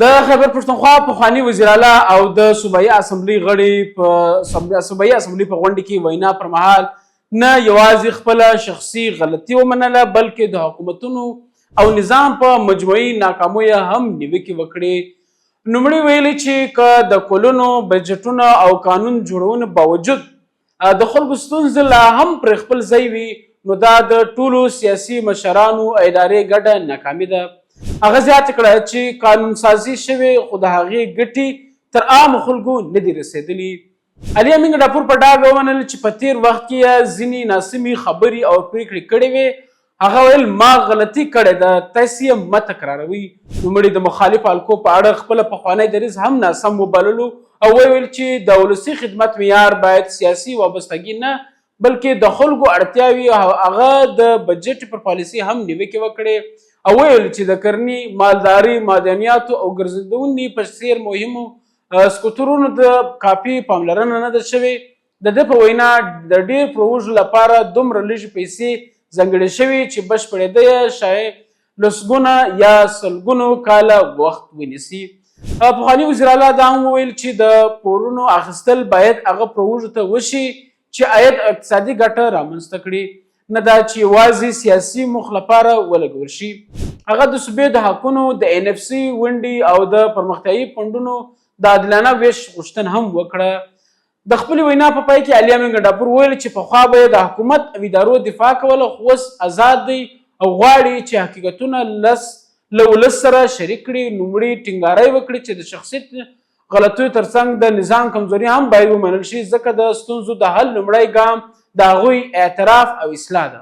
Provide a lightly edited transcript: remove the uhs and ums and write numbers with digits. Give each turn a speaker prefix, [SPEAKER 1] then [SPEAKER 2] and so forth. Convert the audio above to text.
[SPEAKER 1] د خیبر پښتونخوا پخواني وزیراعلی او د صوبایي اسمبلی غړي په صوبایي اسمبلی په غونډه کې وینا پر مهال نه یوازې خپله شخصي غلطي ومنله، بلکې د حکومتونو او نظام په مجموعي ناکامیو یې هم نیوکې وکړې. نوموړي ویلي چې که د کلونو بجټونو او قانون جوړونو باوجود د خلکو ستونزې لا هم پر خپل ځای وي، نو دا د ټولو سیاسي مشرانو او ادارې ګډه ناکامي ده. هغه زیاته کړه چې قانون سازي شوې، خو د هغې ګټې تر عامو خلکو نه دي رسېدلي. علي امین ګنډاپور په ډاګه ومنل چې په تېر وخت کې یې ځینې ناسمې خبرې او پرېکړې کړې وې. هغه ویل، ما غلطي کړې ده، تاسې یې مه تکراروئ. نوموړي د مخالفو حلقو په اړه خپل پخوانی دریځ هم ناسم وبللو او ویې ویل چې د ولسي خدمت معیار باید سیاسي وابستګي نه، بلکې د خلکو اړتیا وي. هغه د بجټ پر پالیسي هم نیوکې وکړې او ویې ویل چې د کرنې، مالدارۍ، معدنیاتو او ګرځندونې په څېر مهمو سکتورونو ته کافي پاملرنه نه ده شوې. د ده په وینا، د ډېر پروژو لپاره دومره لږې پیسې ځانګړې شوې چې بشپړېده یې ښايي لسګونه یا سلګونو کاله وخت ونیسي. پخواني وزیراعلی دا هم وویل چې د پورونو اخیستل باید هغه پروژو ته وشي چې عاید او اقتصادي ګټه رامنځته کړي، نه دا چې یوازې سیاسي موخو لپاره ولګول شي. هغه د صوبې د حقونو، د این ایف سي ونډې او د پرمختیايي فنډونو د عادلانه وېش غوښتنه هم وکړه. د خپلې وینا په پای کې علي امین ګنډاپور وویل چې پخوا به یې د حکومت او ادارو دفاع کوله، خو اوس ازاد دی او غواړي چې حقیقتونه لس له ولس سره شریک کړي. نوموړي ټینګاری وکړي چې د شخصي غلطیو ترڅنګ د نظام کمزوري هم باید ومنل شي، ځکه د ستونزو د حل لومړی ګام د هغوی اعتراف او اصلاح ده.